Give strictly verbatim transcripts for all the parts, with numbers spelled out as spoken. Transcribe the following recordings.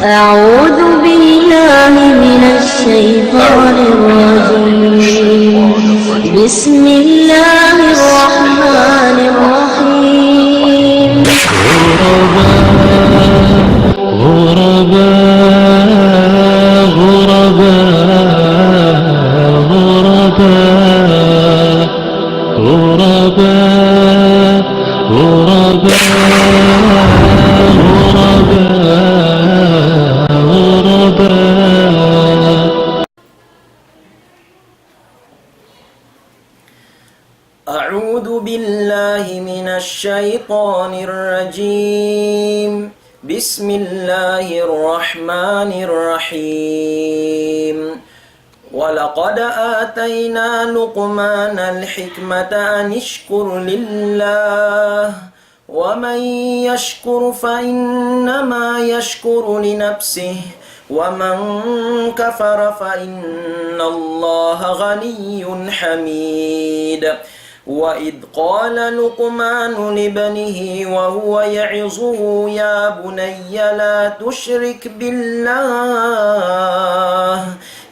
أعوذ بالله من الشيطان الرجيم. بسم الله الرحمن الرحيم. غرباء، غرباء، غرباء، غرباء. غرباء، غرباء، غرباء، غرباء. أعوذ بالله من الشيطان الرجيم. بسم الله الرحمن الرحيم. ولقد آتينا لقمان الحكمة أن اشكر لله، ومن يشكر فإنما يشكر لنفسه، ومن كفر فإن الله غني حميد. وإذ قال لقمان لابنه وهو يعظه يا بني لا تشرك بالله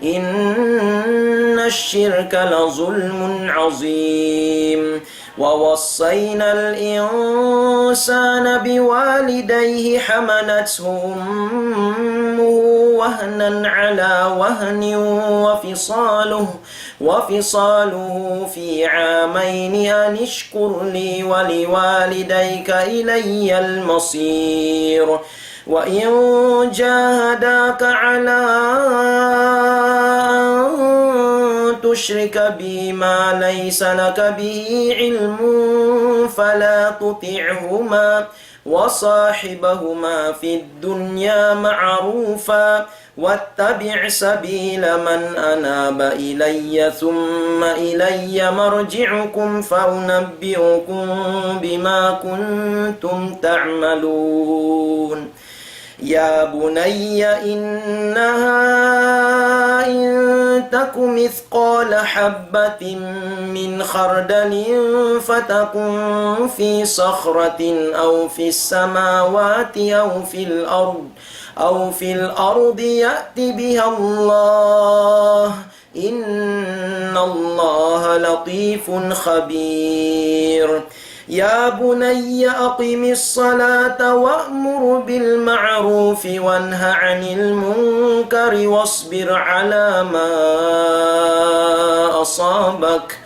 إن الشرك لظلم عظيم. ووصينا الإنسان بوالديه حملته أمه وهنا على وهن وفصاله وفصاله في عامين أن اشكر لي ولوالديك إلي المصير. وإن جاهداك على أن تشرك بي ما ليس لك به علم فلا تطعهما وصاحبهما في الدنيا معروفا واتبع سبيل من أناب إلي ثم إلي مرجعكم فأنبئكم بما كنتم تعملون. يا بني إنها إن تك مثقال حبة من خردل فتكن في صخرة أو في السماوات أو في الأرض، أو في الأرض يأت بها الله، إن الله لطيف خبير. يا بني أقم الصلاة وأمر بالمعروف وانه عن المنكر واصبر على ما أصابك،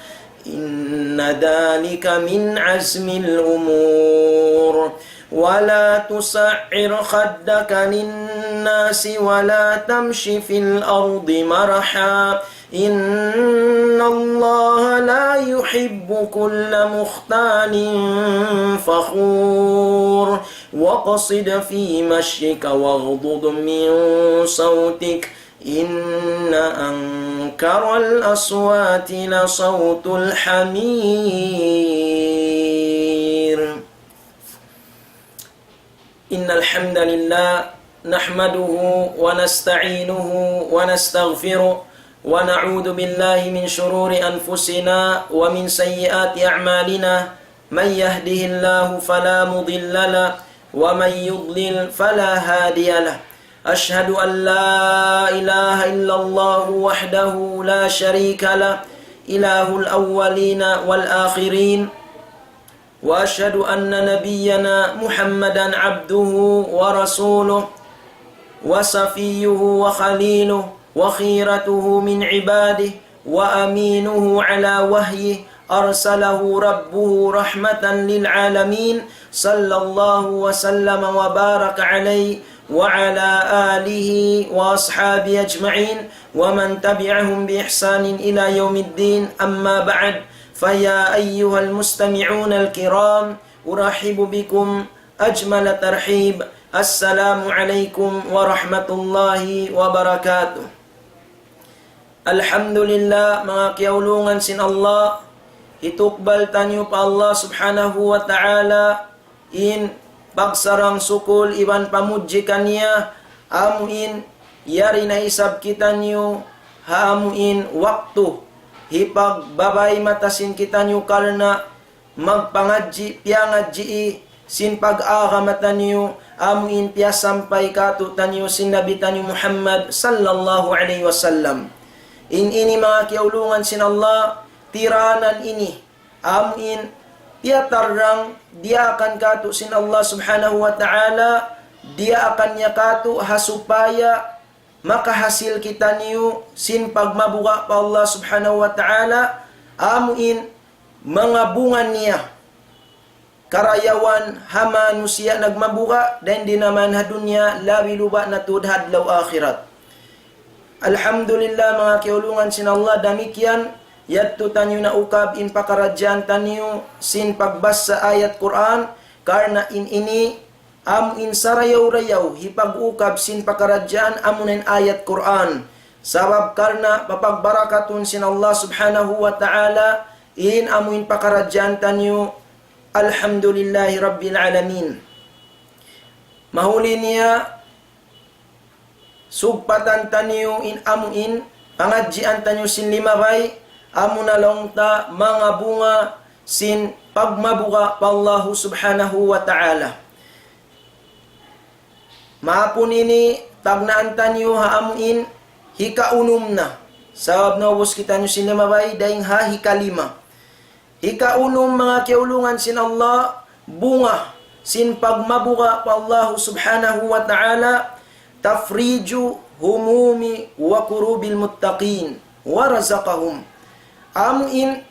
إن ذلك من عزم الأمور. ولا تصعر خدك للناس ولا تمش في الأرض مرحا، إن الله لا يحب كل مختال فخور. واقصد في مشيك واغضض من صوتك، إن أنكر الأصوات لصوت الحمير. إن الحمد لله نحمده ونستعينه ونستغفره ونعوذ بالله من شرور أنفسنا ومن سيئات أعمالنا. من يهده الله فلا مضل له ومن يضلل فلا هادي له. أشهد أن لا إله إلا الله وحده لا شريك له، إله الأولين والآخرين، وأشهد أن نبينا محمدا عبده ورسوله وصفيه وخليله وخيرته من عباده وأمينه على وحيه، أرسله ربه رحمة للعالمين، صلى الله وسلم وبارك عليه وعلى آله وأصحابه أجمعين ومن تبعهم بإحسان إلى يوم الدين. أما بعد، فيا أيها المستمعون الكرام، أرحب بكم أجمل ترحيب. السلام عليكم ورحمة الله وبركاته. Alhamdulillah, manga kiyaulungan sin Allah, hitukbal taniyu pa Allah Subhanahu wa Ta'ala in pagsarang-sukul iban pamudji kaniya, amu in yari na isab kitaniyu ha amu in waktu hipagbabay mata sin kitaniyu karna' magpangadji', piyangadji' sin pag-agama taniyu, amu in piyasampay kātu'niyu sin Nabi taniyu Muhammad sallallahu alayhi wasallam. In ini manga kiyaulungan sin Allah, tiranan ini, amu in piyatarrang diyaakan kātu' sin Allah subhanahu wa ta'ala, diyaakan niya kātu' ha supaya makahasil kitaniyu sin pagmabuga' pa Allah subhanahu wa ta'ala, amu in manga bunga niya. Karayawan ha manusiya' nagmabuga', dayn di' na man ha dunya, labi luba na tuud ha adlaw akhirat. Alhamdulillah, manga kiyaulungan sin Allah, damikkiyan, yadtu taniyu naukab in pakaradjaan taniyu sin pagbassa ayat Qur'an, karna' in ini, amu in sarayaw-rayaw, hipag-ukab sin pakaradjaan, amu na in ayat Qur'an. Sabab karna' papagbarakatun sin Allah subhanahu wa ta'ala, in amu in pakaradjaan taniyu, Alhamdulillahi Rabbil Alamin. Mahuli niya, sugpatan taniyu in amu in pangadjian taniyu sin limabay, amu na laung ta manga bunga sin pagmabuga' pa Allahu subhanahu wa ta'ala. Maapun ini, tagnaan taniyu ha amu in hikaunum na. Sabab naubus kitaniyu sin limabay, dayn ha hikalima. Hikaunum, manga kiyaulungan sin Allah, bunga sin pagmabuga' pa Allahu subhanahu wa ta'ala, تفريج هموم وكروب المتقين ورزقهم. Amu in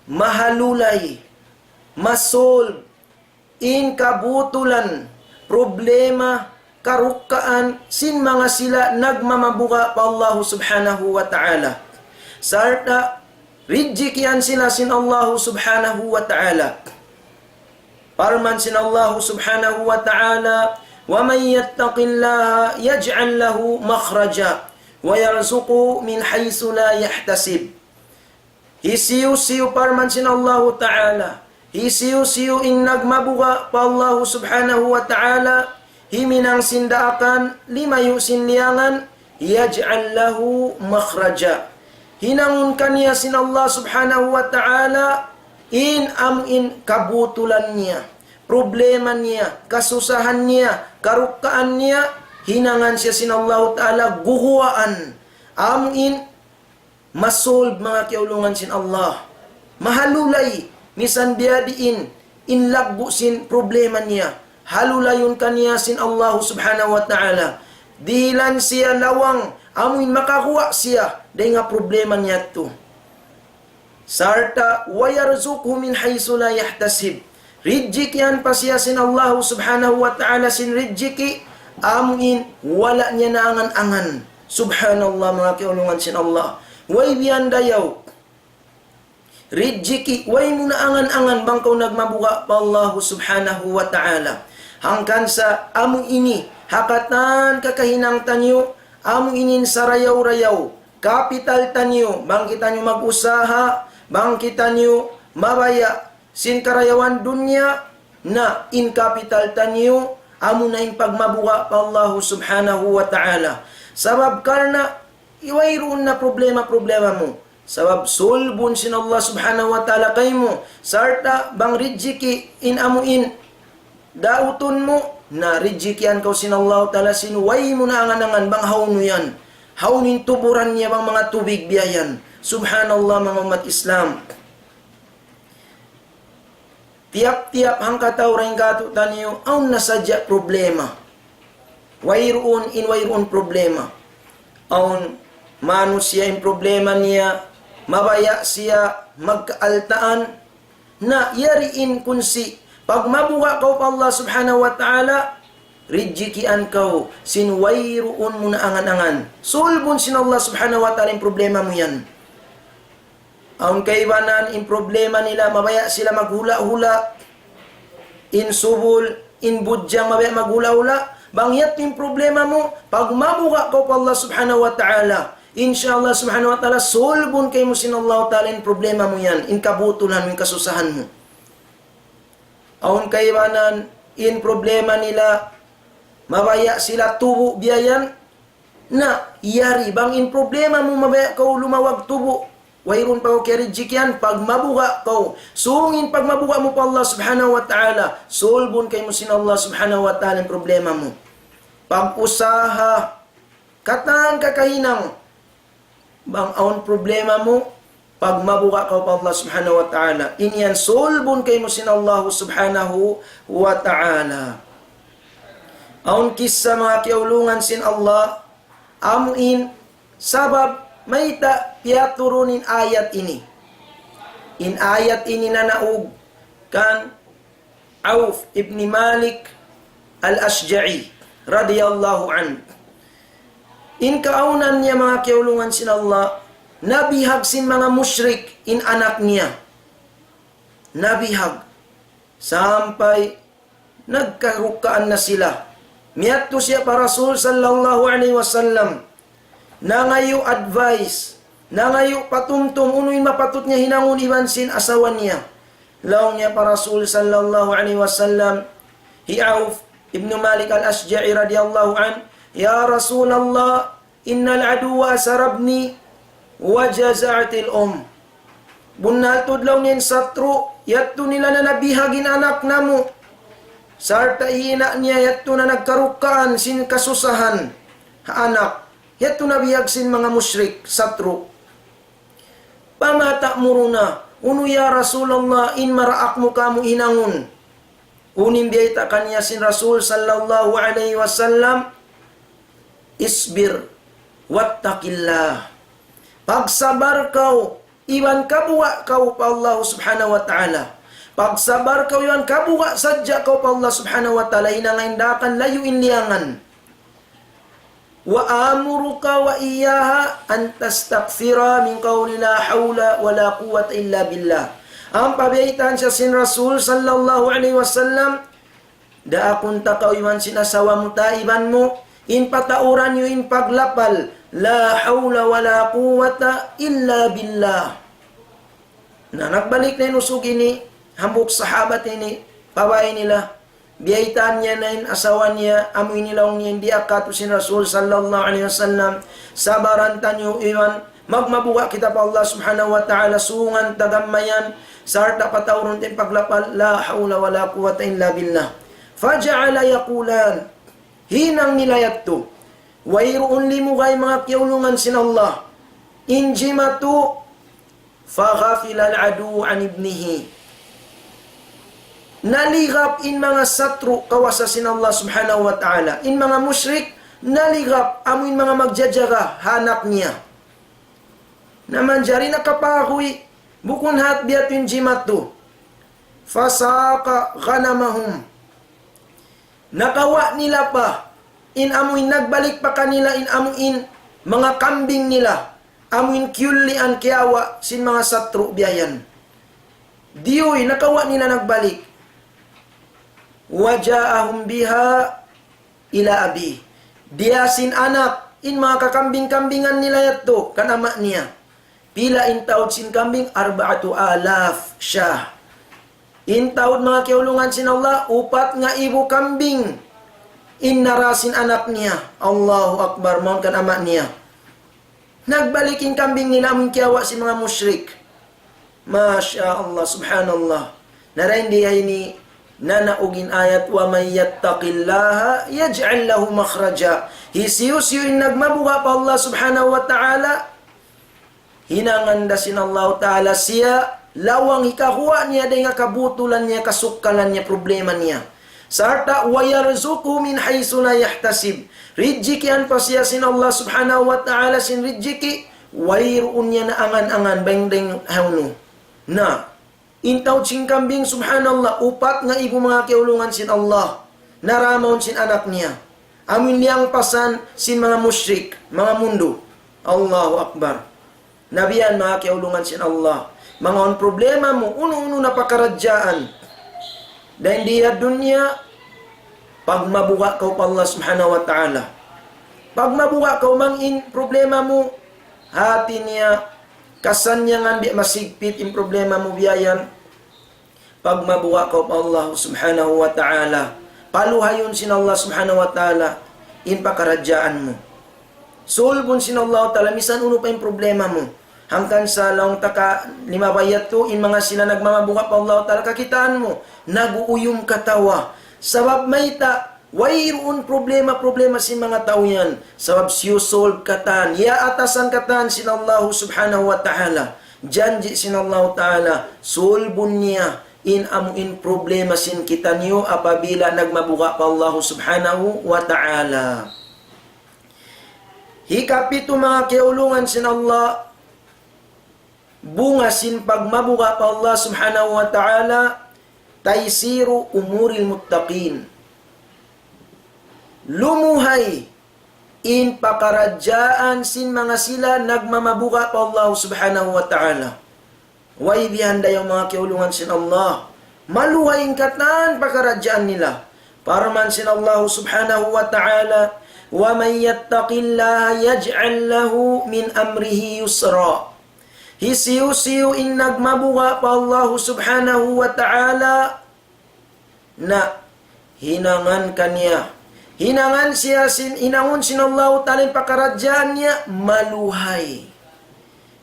mahalulay, masolve, in kabutulan, problema, karukkaan, sin manga sila nagmamabuga' pa Allahu subhanahu wa ta'ala. Sarta' ridjikian sila sin Allahu subhanahu wa ta'ala. Parman sin Allahu subhanahu wa ta'ala, ومن يتق الله يجعل له مخرجا ويرزقه من حيث لا يحتسب. Hisiyu-siyu, parman sin Allahu Ta'ala, hisiyu-siyu in nagmabuga' pa Allahu Subhanahu wa Ta'ala, himinang sin daakan, limayu' sin liyangan, يجعل له مخرجا. Hinangun kaniya sin Allah Subhanahu wa Ta'ala in amu in kabutulan niya, problema niya, kasusahan niya, karukkaan niya, hinangan siya sin Allahu Ta'ala guwaan. Amu in masolve, manga kiyaulungan sin Allah. Mahalulay, misan biyadiin in laggu' sin problema niya, halulayun kaniya sin Allah Subhanahu wa Ta'ala. Dihilan siya lawang, amuin makaguwa' siya dayn ha problema niya yadtu. Sarta', ويرزقه من حيث لا يحتسب. Ridjikian pa siya sin Allahu Subhanahu wa Ta'ala sin ridjiki, amuin wala' niya naangan-angan. Subhanallah, manga kiyaulungan sin Allah. Way biyan dayaw. Ridjiki, way mu naangan-angan bang kaw nagmabuga' pa Allahu Subhanahu wa Ta'ala. Hangkan sa amu ini, ha katan kakahinang taniyu, amu ini in sarayaw-rayaw. Kapital taniyu, bang kitaniyu mag-usaha, bang kitaniyu mabaya' sin karayawan dunya, na in kapital taniyu, amu na in pagmabuga' pa Allahu Subhanahu wa Ta'ala. Sabab karna', wayruun na problema-problema mu. Sabab sulbun sin Allah Subhanahu wa Ta'ala kaymu. Sarta' bang ridjiki in amuin dautun mu, na ridjikian kaw sin Allah Ta'ala sin way mu naangan-angan bang hawnu yan. Hawnu in tuburan niya bang manga tubig biya' yan. Subhanallah, manga ummat Islam. Tiyap-tiyap hangkatau dayn kātu'niyu, awn na sadja problema. Wayruun in wayruun problema. Awn manusiya' in problema niya, mabaya' siya magkaaltaan, na yari in kunsi, pagmabuga' kaw pa Allah Subhanahu wa Ta'ala, ridjikian kaw sin wayruun mu naangan-angan. Sulbun sin Allah Subhanahu wa Ta'ala in problema mu yan. Awn kaibanan in problema nila, mabaya' sila maghula'-hula'. In subul, in budjang, mabaya' maghula'-hula'. Bang yadtu in problema mu, pagmabuga' kaw pa Allah Subhanahu wa Ta'ala, insya Allah Subhanahu wa Ta'ala, sulbun kaymu sin Allah Ta'ala in problema mu yan, in kabutulan mu, in kasusahan mu. Awn kaibanan, in problema nila, mabaya' sila tubu' biya' yan, na yari, bang in problema mu mabaya' kaw lumawag tubu', Wayruun pa kaw kiyarijikian, pagmabuga' kaw. Sūng in pagmabuga' mu pa Allah Subhanahu wa Ta'ala, sulbun kaymu sin Allah Subhanahu wa Ta'ala in problema mu. Pag-usaha, katan kakahinang, bang awn problema mu, pagmabuga' kaw pa Allah Subhanahu wa Ta'ala. Ini yan sulbun kaymu sin Allah Subhanahu wa Ta'ala. Awn kissa manga kiyaulungan sin Allah, amu in sabab mayta' piyaturun in ayat ini. In ayat ini nanaug kan Auf ibn Malik al-Ashja'i radiyallahu anhu. In kaawnan niya manga kiyaulungan sin Allah, nabihag sin manga mushrik in anak niya. Nabihag. Sampay nagkarukkaan na sila. Miyadtu siya pa Rasul sallallahu alayhi wasallam. Nangayu' advice, nangayu' patumtum unu in mapatut niya hinangun iban sin asawa niya. Laung niya pa Rasul sallallahu alayhi wasallam, hi Auf ibn Malik al-Ashja'i radiyallahu anhu, "Ya Rasulullah, innal aduwa asarabni wa jaza'atil um." Bunnal tuud laung niya in satru', yadtu nila na nabihag in anak namu'. Sarta' ina' niya yadtu na nagkarukkaan sin kasusahan ha anak. Yadtu nabihag sin manga mushrik, satru'. Fama ta'muruna, unu ya Rasulullah in maraak mu kāmu' hinangun? Unu in biyayta' kaniya sin Rasul sallallahu alayhi wasallam, "Isbir wattaqillah." Pagsabar kaw, iban kabuga' kaw pa Allah Subhanahu wa Ta'ala. Pagsabar kaw, iban kabuga' sadja kaw pa Allah Subhanahu wa Ta'ala, hinanga in daakan, layu' in liyangan. وآمرك وإياها أن تستكثر من قول لا حول ولا قوة إلا بالله. Ampa biyaytaan siya sin Rasul sallallahu alayhi wasallam, daakun ta kaw iban sin asawa mu ta iban mu, in patauran niyu in paglapal, لا حول ولا قوة إلا بالله. Na, nagbalik na in usug ini, hambuuk sahabat ini, pa bāy nila. Biyaytaan niya na in asawa niya, amu ini laung niya in diyaak kātu' sin Rasul sallallahu alayhi wasallam. Sabaran taniyu iban, magmabuga' kita pa Allah Subhanahu wa Ta'ala, sūngan ta gam mayan, sarta' pataurun ta in paglapal, لا حول ولا قوة إلا بالله. فجعلا يقولان, hinang nila yadtu. Wayruun limugay manga kiyaulungan sin Allah. In jimatu, فغفل العدو عن ابنه. Naligap in manga satru' kawasa sin Allah Subhanahu wa Ta'ala. In manga mushrik, naligap amu in manga magjajaga ha anak niya. Na manjari nakapahuy, bukun hat biya' tu in jimatu. فساق غنمهم. Nakawa' nila pa, in amu in nagbalik pa kanila, in amu in manga kambing nila, amu in kiyullian kiyawa' sin manga satru' biya' yan. Diyuy, nakawa' nila nagbalik. وجاءهم بها إلى أبيه. Diyā sin anak, in manga kakambing-kambingan nila yadtu, kan ama' niya. Pila in taud sin kambing? أربعة آلاف شاة. In taud manga kiyaulungan sin Allah, upat ngaibu kambing. In nara sin anak niya. Allahu Akbar, mawn kan ama' niya. Nagbalik in kambing nila amun kiyawa' sin manga mushrik. Masha Allah, subhanallah. Na dayn di ha ini, nanaug in ayat, ومن يتق الله يجعل له مخرجا. Hisiyu-siyu in nagmabuga' pa Allah Subhanahu wa Ta'ala, hinangan da sin Allah Ta'ala siya lawang hikaguwa' niya dayn ha kabutulan niya, kasukkalan niya, problema niya. Sarta', ويرزقه من حيث لا يحتسب. Rijjikian pa siya sin Allah Subhanahu wa Ta'ala sin rijjiki', wayruun niya naangan-angan, bang dayn hawnu. Na, in taud sin kambing, subhanallah, upat ngaibu manga kiyaulungan sin Allah, nara mawn sin anak niya. Amun liyangpasan sin manga mushrik, manga mundu. Allahu Akbar. Na biya' yan manga kiyaulungan sin Allah. Manga awn problema mu, unu-unu na pakaradjaan. Dayn di ha dunya, pagmabuga' kaw pa Allah Subhanahu wa Ta'ala. Pagmabuga' kaw, bang in problema mu, hati niya, kasannyangan, biya' masigpit in problema mu biya' yan. Pagmabuga' kaw pa Allah Subhanahu wa Ta'ala. Paluhayun sin Allah Subhanahu wa Ta'ala in pakaradjaan mu. Sulbun sin Allah Ta'ala, misan unu pa in problema mu. Hangkan sa laung ta ka limabay yadtu, in manga sila nagmamabuga' pa Allah Ta'ala, kakitaan mu, nag-uuyum katawa. Sabab mayta', wayruun problema-problema sin manga tau yan. Sabab siyu-solve katan, iyaatasan katan sin Allah Subhanahu wa Ta'ala. Janji' sin Allah Ta'ala, sulbun niya in amu in problema sin kitaniyu apabila nagmabuga' pa Allah Subhanahu wa Ta'ala. Hikapitu, manga kiyaulungan sin Allah, bunga sin pagmabuga' pa Allah Subhanahu wa Ta'ala, تيسير أمور المتقين. Lumuhay in pakaradjaan sin manga sila nagmamabuga' pa Allah Subhanahu wa Ta'ala. Way biya' yan dayaw, manga kiyaulungan sin Allah. Maluhay in katan pakaradjaan nila. Parman sin Allah Subhanahu wa Ta'ala, ومن يتق الله يجعل له من أمره يسرا. Hisiyu-siyu in nagmabuga' pa Allah Subhanahu wa Ta'ala, na hinangan kaniya, hinangan siya sin, hinangun sin Allahu Ta'ala in pakaradjaan niya, maluhay.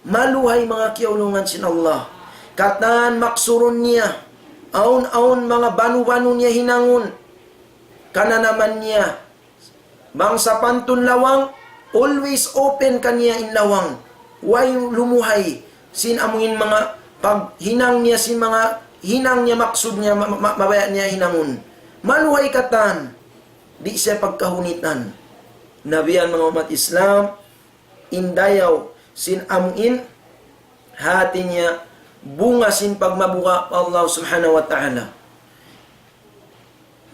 Maluhay, manga kiyaulungan sin Allah. Katan maksurun niya, awn-awn manga banu-banu niya hinangun, kananaman niya, bang sapantun lawang, always open kaniya in lawang. Way lumuhay sin amuin manga paghinang niya, sin manga hinang niya, maksud niya, ma-, ma-, mabaya' niya hinangun. Maluhay katan, di' siya pagkahunitan. Na biya' yan, manga ummat Islam, in dayaw sin amuin hati niya bunga sin pagmabuga' pa Allah Subhanahu wa Ta'ala.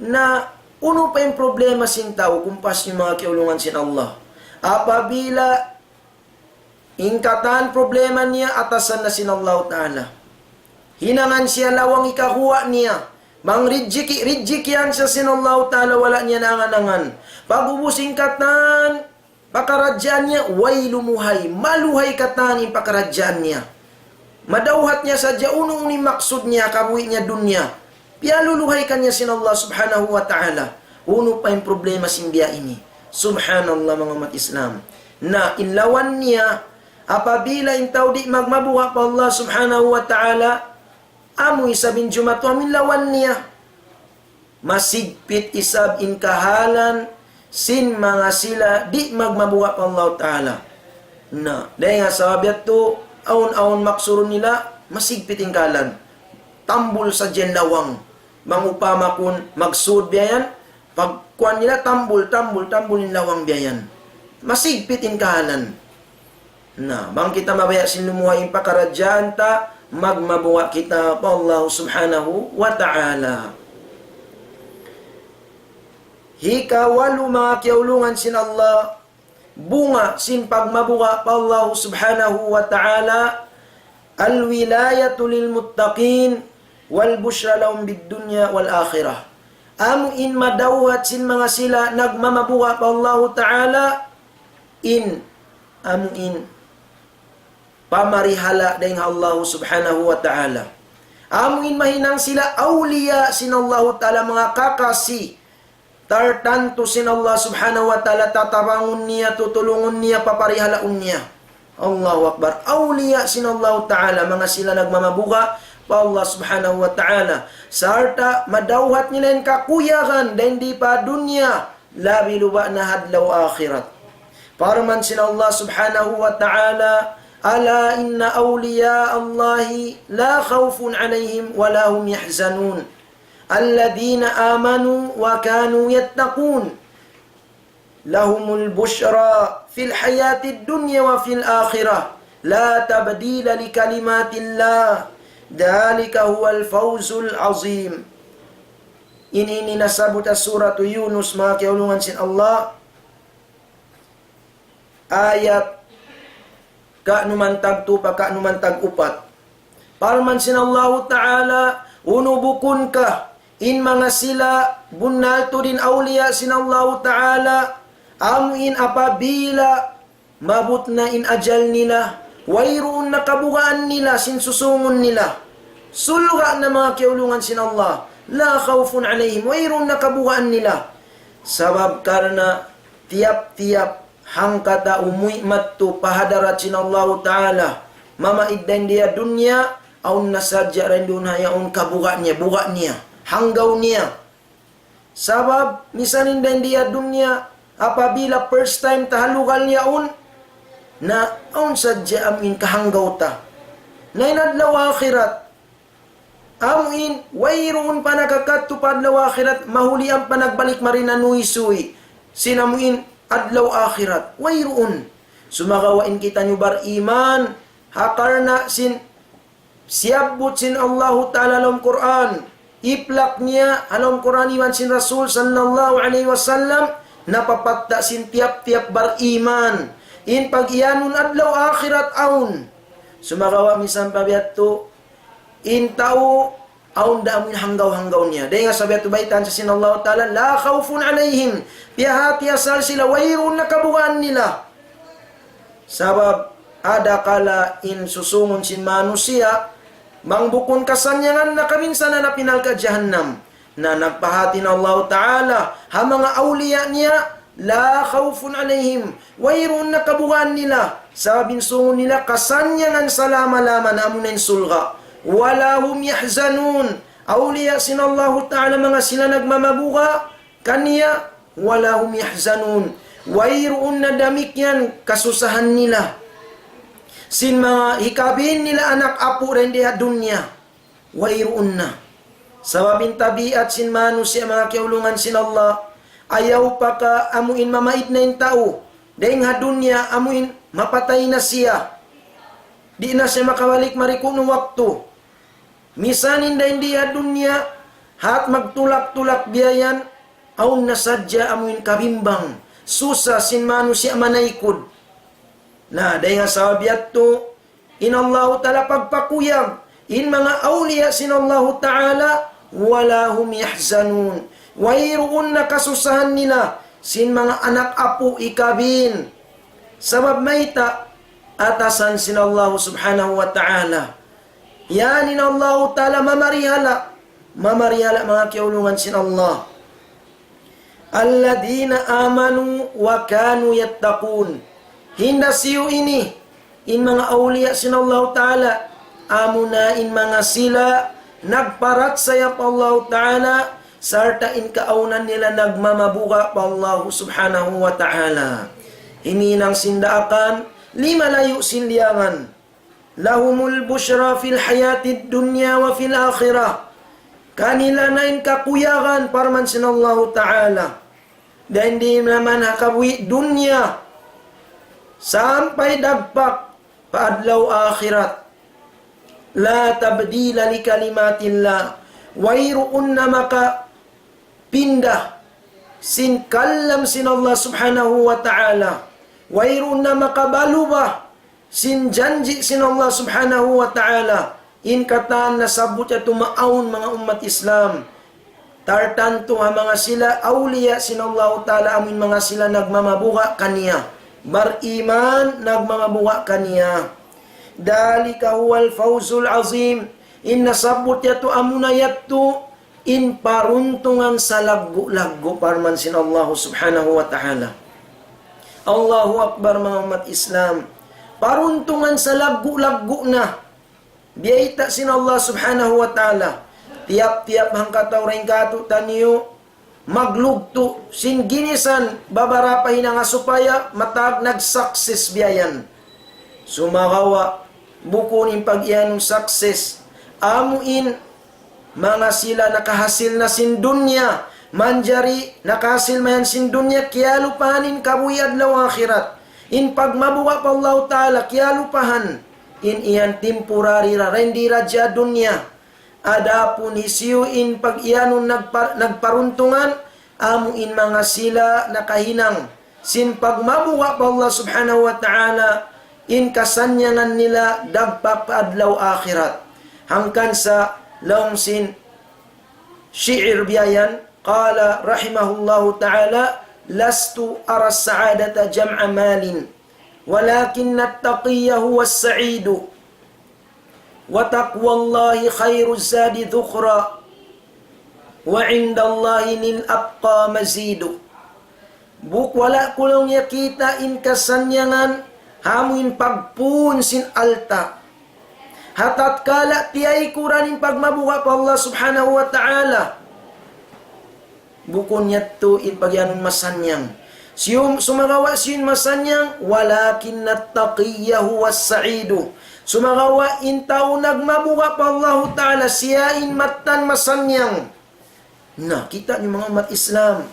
Na unu pa in problema sin tau, kumpas niyu, manga kiyaulungan sin Allah? Apabila in katan problema niya atasan na sin Allah Ta'ala. Hinangan siya lawang, ikaguwa' niya. Bang rijiki', rijikian siya sin Allah Ta'ala, wala' niya naangan-angan. Pag'ubus in katan pakaradjaan niya, way lumuhay, maluhay katan in pakaradjaan niya. Madawhat niya sadja unu-unu in maksud niya, kabuhi' niya dunya. Piyaluluhay kaniya sin Allah Subhanahu wa Ta'ala. Unu pa in problema sin biya' ini? Subhanallah, manga ummat Islam. Na in lawan niya, apabila in tau di' magmabuga' pa Allah Subhanahu wa Ta'ala, amu isab in jumatu, amu in lawan niya. Masigpit isab in kahalan sin manga sila di' magmabuga' pa Allah Ta'ala. Na, dayn ha sabab yadtu, awn-awn maksurun nila, masigpit in kahalan. Tambul sadja in lawang. Bang upama kun magsud biya' yan, pagkuan nila tambul, tambul, tambul in lawang biya' yan. Masigpit in kahalan. Na, bang kita mabaya' sin lumuhay in pakaradjaan ta, magmabuga' kita pa Allah Subhanahu wa Ta'ala. Hikawalu, manga kiyaulungan sin Allah, bunga sin pagmabuga' pa Allah Subhanahu wa Ta'ala, الولاية للمتقين والبشرى لهم بالدنيا والآخرة. Amu in madawhat sin manga sila nagmamabuga' pa Allahu Ta'ala, in, amu in pamarihala' dayn ha Allahu Subhanahu wa Ta'ala. Amu in mahinang sila awliya sin Allahu Ta'ala, manga kakasi tartantu sin Allah Subhanahu wa Ta'ala, tatabangun niya, tutulungun niya, paparihalaun niya. Allahu Akbar. Awliya sin Allahu Ta'ala, manga sila nagmamabuga' pa Allah Subhanahu wa Ta'ala. Sarta' madawhat nila in kakuyagan dayn di pa dunya, labi luba' na ha adlaw akhirat. Parman sin Allah Subhanahu wa Ta'ala, ألا إن أولياء الله لا خوف عليهم ولا هم يحزنون. الذين آمنوا وكانوا يتقون. لهم البشرى في الحياة الدنيا وفي الآخرة. لا تبديل لكلمات الله. ذلك هو الفوز العظيم. Ini, ini nasabbut ha Suratu Yunus, manga kiyaulungan sin Allah. Ayat kanuman tagtu pa kanuman tag-upat. Parman sin Allahu Ta'ala, unu bukun ka in manga sila bunnal tuud in awliya sin Allahu Ta'ala, amu in apabila maabut na in ajal nila, wayruun na kabugaan nila sin susungun nila. Surga' na, manga kiyaulungan sin Allah. لا خوف عليهم, wayruun na kabugaan nila. Sabab karna' tiyap-tiyap hangkatau muwi' madtu pa hadarat sin Allahu Ta'ala, mamaid dayn di ha dunya, awn na sadja dayn duun ha yaun kabuga' niya, buga' niya, hanggaw niya. Sabab, misan in dayn di ha dunya, apabila first time ta ha lugal yaun, na awn sadja amuin kahanggaw ta. Na in adlaw akhirat, amuin, wayruun pa nakakadtu pa adlaw akhirat, mahuli ampa nagbalik mari nanuysuy sin amuin adlaw akhirat. Wayruun. Sumagawa' in kitaniyu bariman, ha karna' sin siyabbut sin Allahu Ta'ala ha lawm Qur'an, iplak niya ha lawm Qur'an iban sin Rasul sallallahu alayhi wasallam, napapatta' sin tiyap-tiyap bariman in pag-iyanun adlaw akhirat awn. Sumagawa' misan pa biya' yadtu, in tau awn da amuin hanggaw-hanggaw niya. Dayn ha sabab yadtu baytaan sin Allahu Ta'ala, لا خوف عليهم. Piyahāti asal sila, wayruun na kabugaan nila. Sabab, adakala in susungun sin manusiya', bang bukun kasannyangan na kabinsanaan na api narka' jahannam. Na nagpahāti na Allahu Ta'ala, ha manga awliya niya, لا خوف عليهم. Wayruun na kabugaan nila. Sabab in sungun nila kasannyangan salama-lama na amuna in surga'. ولا هم يحزنون. Awliya sin Allahu Ta'ala manga sila nagmamabuga' kaniya, ولا هم يحزنون. Wayruun na damikkiyan kasusahan nila. Sin manga hikabin nila anak apu' dayn di ha dunya. Wayruun na. Sabab in tabiat sin manusiya' manga kiyaulungan sin Allah, ayaw pa ka amuin mamaid na in tau. Dayn ha dunya amuin mapatay na siya. Di' na siya makabalik mari kunu' waktu. Misan in dayn di ha dunya, hat magtulak-tulak biya' yan, awn na sadja amuin kabimbang, susa sin manusiya' manaykud. Na, dayn ha sabab yadtu, in Allahu Ta'ala pagpakuyag, in manga awliya sin Allahu Ta'ala, ولا هم يحزنون. Wayruun na kasusahan nila, sin manga anak apu' ikabin. Sabab mayta', atasan sin Allahu Subhanahu wa Ta'ala. Yan in Allahu Ta'ala mamarihala. Mamarihala manga kiyaulungan sin Allah. الذين آمنوا وكانوا يتقون. Hinda siyu ini, in manga awliya sin Allahu Ta'ala, amuna in manga sila nagparachaya pa Allahu Ta'ala, sarta' in kaawnan nila nagmamabuga' pa Allahu Subhanahu wa Ta'ala. Himinang sin daakan, limalayu' sin liyangan. لهم البشرى في الحياة الدنيا وفي الآخرة. Kanila na in kakuyagan, parman sin Allahu Ta'ala. Dayn di naman ha kabuhi' dunya, sampay dagpak pa adlaw akhirat. لا تبديل لكلمات الله. Wayruun na maka pinda sin kalam sin Allah Subhanahu wa Ta'ala. Wayruun na makabaluba sin janji' sin Allah Subhanahu wa Ta'ala. In katan nasabbut yadtu maawn manga ummat Islam. Tartantu ha manga sila awliya sin Allahu Ta'ala amun manga sila nagmamabuga' kaniya. Bariman nagmamabuga' kaniya. ذلك هو الفوز العظيم. In nasabbut yadtu amuna yadtu in paruntungan salaggu'-laggu', parman sin Allah Subhanahu wa Ta'ala. Allahu Akbar, manga ummat Islam. Paruntungan salaggu'-laggu' na biyayta' sin Allah Subhanahu wa Ta'ala. Tiyap-tiyap hangkatau dayn kātu'niyu maglugtu' sin ginisan babarapa hinang supaya matag nag-success biya' yan. Sumagawa', bukun in pag-iyanun success, amu in manga sila nakahasil na sin dunya, manjari nakahasil mayan sin dunya, kiyalupahan in kabuhi' adlaw akhirat. In pagmabuga' pa Allahu Ta'ala, kiyalupahan. In iyan temporary ra, dayn di ra hadja dunya. Adapun hisiyu in pag-iyanun nagpa-, nagparuntungan, amu in manga sila nakahinang sin pagmabuga' pa Allah Subhanahu wa Ta'ala, in kasannyangan nila dagpak pa adlaw akhirat. Hangkan sa laung sin shi'ir biya' yan, قال رحمه الله تعالى: لست أرى السعادة جمع مال، ولكن التقي هو السعيد، وتقوى الله خير الزاد ذخرا، وعند الله للأتقى مزيد. Bukun wala' ku laung niya kita' in kasannyangan, amu in pagpun sin alta'. ha tatkala tiyaykuran in pagmabuga' pa Allah Subhanahu wa Ta'ala. Bukun yadtu in pagiyanun masannyang. Siyum-, sumagawa' siya in masannyang, ولكن التقي هو السعيد. Sumagawa' in tau nagmabuga' pa Allahu Ta'ala, siya in mattan masannyang. Na, kita' niyu manga ummat Islam.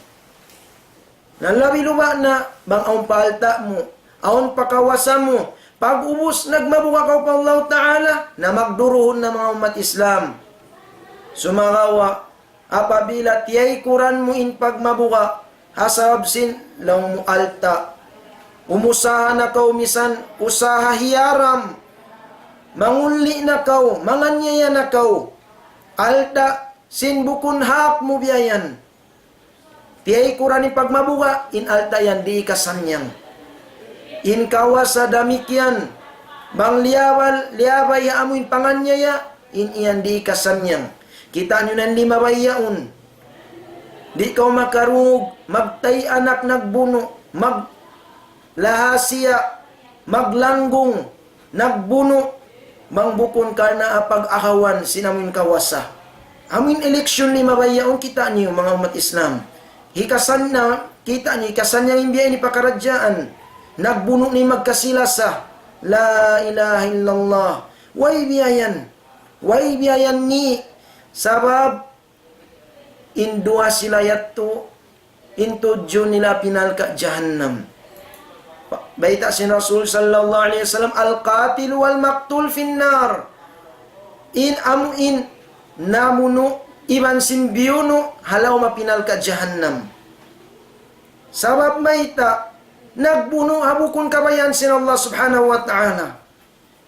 Na labi luba' na, bang awn pa alta' mu, awn pa kawasa mu, pag-ubus nagmabuga' kaw pa Allahu Ta'ala, na magduruhun na manga ummat Islam. Sumagawa', apabila tiyaykuran mu in pagmabuga', ha sabab sin laung mu alta'. Umusaha na kaw misan usaha hiyaram. Mangulli' na kaw, manganyaya na kaw. Alta' sin bukun hak mu biya' yan. Tiyaykuran in pagmabuga', in alta' yan di' kasannyang. In kawasa damikkiyan, bang liyabal, liyabay ha amu in panganyaya, in yan di' kasannyang. Kita' niyu na in limabay yaun. Di' kaw makarungug, magtay anak nagbunu', maglahasiya, maglanggung, nagbunu', bang bukun karna' pag-agawan sin amu in kawasa. Amu in eleksyon limabay yaun, kita' niyu manga ummat Islam. Hikasannyang, kita' niyu, hikasannyang in biya' ini pakaradjaan. Nagbunu' na in magkasi-lasa. La ilaha illallah. Way biya' yan. Way biya' yan ini. Sabab in duwa sila yadtu, in tudju nila api narka' jahannam. Bayta' sin Rasul sallallahu alayhi wasallam, القاتل والمقتول في النار. In amu in namunu' iban sin biyunu' ha lawm api narka' jahannam. Sabab mayta', nagbunu' ha bukun kabayaan sin Allah Subhanahu wa Ta'ala.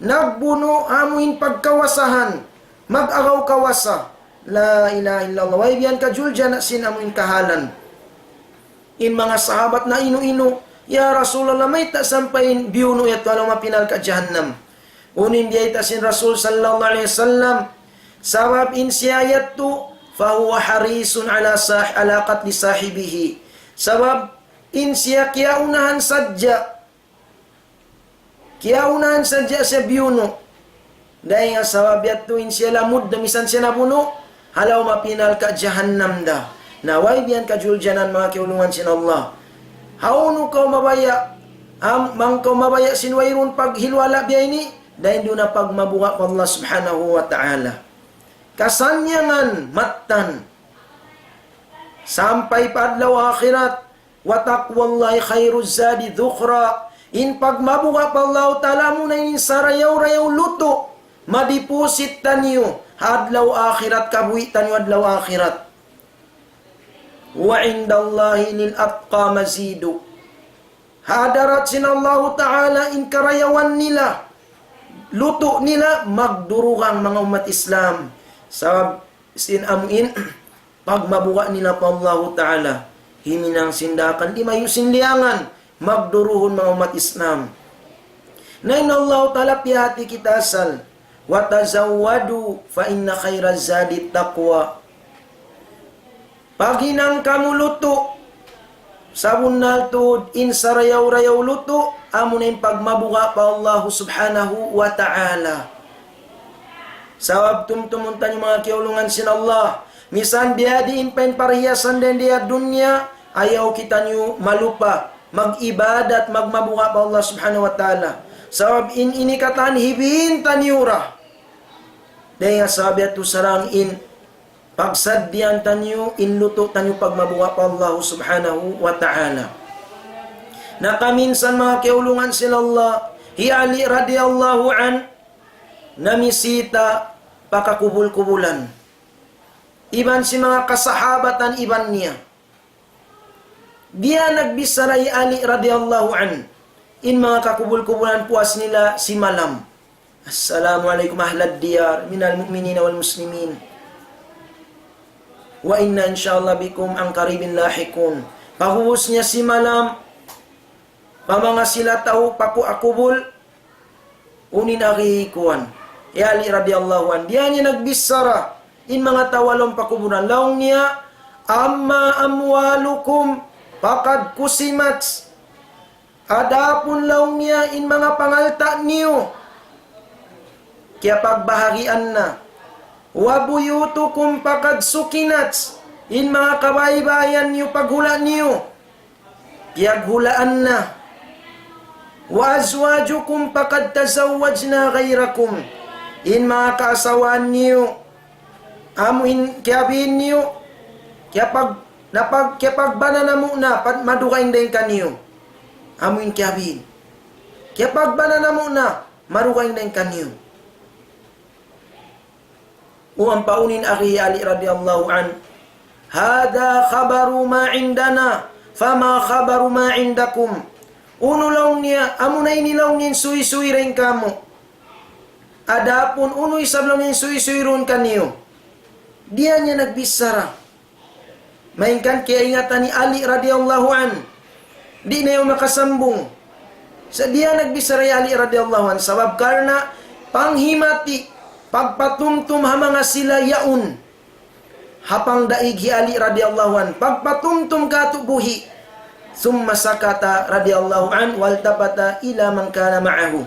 Nagbunu' amu in pagkawasahan, mag-agaw kawasa. La ilaha illallah. Way biya' yan kajulja na sin amu in kahalan. In manga sahabat na inu-inu, "Ya Rasulullah, mayta' sampay in biyunu' yadtu ha lawm api narka' jahannam?" Unu in biyayta' sin Rasul sallallahu alayhi wasallam, sabab in siya yadtu, فهو حريص على صاح-، على قتل صاحبه. Sabab in siya kiyaunahan sadja, kiyaunahan sadja siya biyunu'. Dayn ha sabab yadtu in siya lamud da misan siya nabunu', ha lawm api narka' jahannam da. Na way biya' yan kajuljanan manga kiyaulungan sin Allah. Hawnu kaw mabaya', am-, bang kaw mabaya' sin wayruun paghiluhala' biya' ini, dayn duun na pagmabuga' pa Allah Subhanahu wa Ta'ala. Kasannyangan mattan. Sampay pa adlaw akhirat, وتقوى الله خير الزاد ذخرا. In pagmabuga' pa Allahu Ta'ala amuna in sarayaw-rayaw lutu', madipusit taniyu ha adlaw akhirat, kabuhi' taniyu adlaw akhirat. وعند الله للأتقى مزيد. Ha hadarat sin Allahu Ta'ala in karayawan nila, lutu' nila, magdurugang manga ummat Islam. Sabab sin amu in pagmabuga' nila pa Allahu Ta'ala, himinang sin daakan, di' mayu' sin liyangan, magduruhun manga ummat Islam. Na in Allahu Ta'ala piyahati kita asal, وتزودوا فإن خير الزاد التقوى. Paghinang kamu lutu', sabunnal tuud in sarayaw-rayaw lutu', amuna in pagmabuga' pa Allahu Subhanahu wa Ta'ala. Sabab tumtumun taniyu manga kiyaulungan sin Allah, misan biyadiin in pa in parhiyasan dayn di ha dunya, ayaw kitaniyu malupa mag-ibadat, magmabuga' pa Allah Subhanahu wa Ta'ala. Sabab in ini katan hibin taniyu ra. Dayn ha sabab yadtu sarang in pagsaddian taniyu, in lutu' taniyu pagmabuga' pa Allah Subhanahu wa Ta'ala. Na kaminsan manga kiyaulungan sin Allah, hi Ali radiyallahu anhu, namisita pa kakubul-kubulan. Iban sin manga kasahabatan iban niya. Diya nagbichara hi Ali radiyallahu anhu, in manga kakubul-kubulan puas nila simalam. السلام عليكم أهل الديار من المؤمنين والمسلمين وإنا إن شاء الله بكم عن قريب لاحقون. Pag'ubus niya simalam, pa manga sila tau pa ku-, ha kubul, unu in agi kuwan, hi Ali radiyallahu anhu. Diya niya nagbichara, in manga tau ha lawm pakuburan. Laung niya, أما أموالكم فقد قسمت. Adapun laung niya in manga pangalta' niyu, kiyapagbahagian na. وبيوتكم فقد سكنت, in manga kabaybayan niyu paghula' niyu, piyaghulaan na. وأزواجكم فقد تزوجن غيركم, in manga kaasawahan niyu, amu in kiyabin niyu, kiyapag-, napag-, kiyapagbana namu' na, pad-, madugaing dayn kaniyu. Amu in kiyabin. Kiyapagbana namu' na, madugaing dayn kaniyu. Uu, ampa unu in agi Ali radiyallahu anhu, هذا خبر ما عندنا، فما خبر ما عندكم. Unu laung niya, amuna ini laung niya in suysuy dayn kamu'. Adapun unu isab laung niya in suysuy duun kaniyu. Di' niya nagbichara. Malayngkan kiyaingatan hi Ali radiyallahu anhu. Di' na yaun makasambung. Sa' di' niya nagbichara hi Ali radiyallahu anhu. Sabab karna' panghimati, pagpatumtum ha manga sila yaun. Ha pangdaig hi Ali radiyallahu anhu. Pagpatumtum katu' buhi'. ثم سكت رضي الله عنه والتفت إلى من كان معه.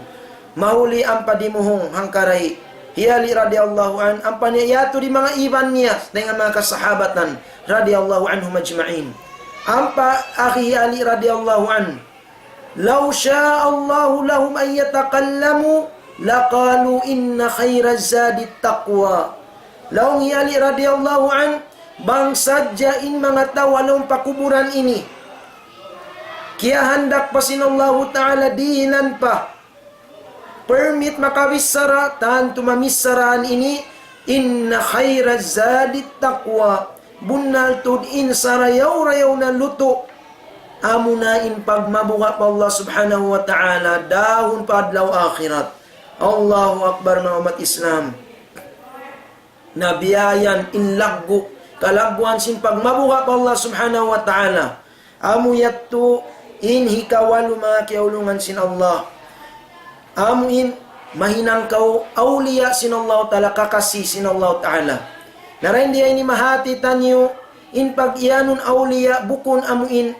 Mahuli ampa dimuhung hangkaray hi Ali radiyallahu anhu, ampa niya yadtu di manga iban niya, dayn ha manga kasahabatan, radiyallahu anhum ajma'in. Ampa agi hi Ali radiyallahu anhu, لو شاء الله لهم أن يتكلموا لقالوا إن خير الزاد التقوى. Laung hi Ali radiyallahu anhu, bang sadja in manga tau ha lawm pakuburan ini, kiyahandak pa sin Allahu Ta'ala, dihilan pa permit makabichara, tantu mamichara ini, إن خير الزاد التقوى. Bunnal tuud in sarayaw-rayaw na lutu', amuna in pagmabuga' pa Allah Subhanahu wa Ta'ala, dahun pa adlaw akhirat. Allahu Akbar, manga ummat Islam. Na biya' yan in laggu', kalagguan sin pagmabuga' pa Allah Subhanahu wa Ta'ala. Amu yadtu in hikawalu, manga kiyaulungan sin Allah. Amu in mahinang kaw awliya sin Allah Ta'ala, kakasi sin Allah Ta'ala. Na dayn di ini mahati taniyu, in pag-iyanun awliya bukun amu in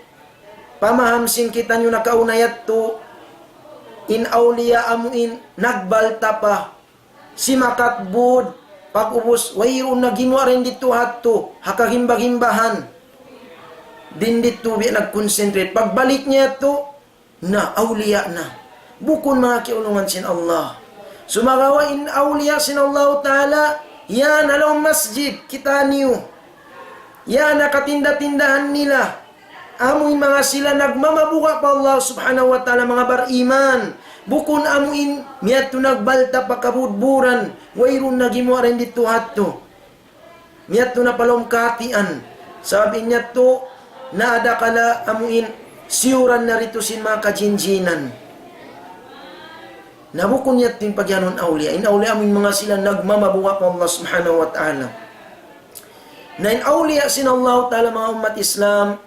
pamaham sin kitaniyu nakauna yadtu, in awliya amu in nagbalta pa simakat bud, pag'ubus, wayruun na gimuwa' dayn didtu hadtu, ha kagimba-gimbahan. Dayn didtu biya' nag-concentrate. Pagbalik niya yadtu, na awliya na. Bukun, manga kiyaulungan sin Allah. Sumagawa' in awliya sin Allah Ta'ala, yan ha lawm masjid, kitaniyu. Yan ha katinda-tindahan nila. Amu in manga sila nagmamabuga' pa Allah Subhanahu wa Ta'ala, manga bariman. Bukun amu in miyadtu nagbalta pa kabudburan, wayruun na gimuwa' dayn didtu hadtu. Miyadtu na pa lawm kahatian. Sabab in yadtu, naadakala amu in siyuran na ditu sin manga kajinjinan. Na bukun yadtu in pagiyanun awliya. In awliya amu in manga sila nagmamabuga' pa Allah Subhanahu wa Ta'ala. Na in awliya sin Allah Ta'ala, manga ummat Islam,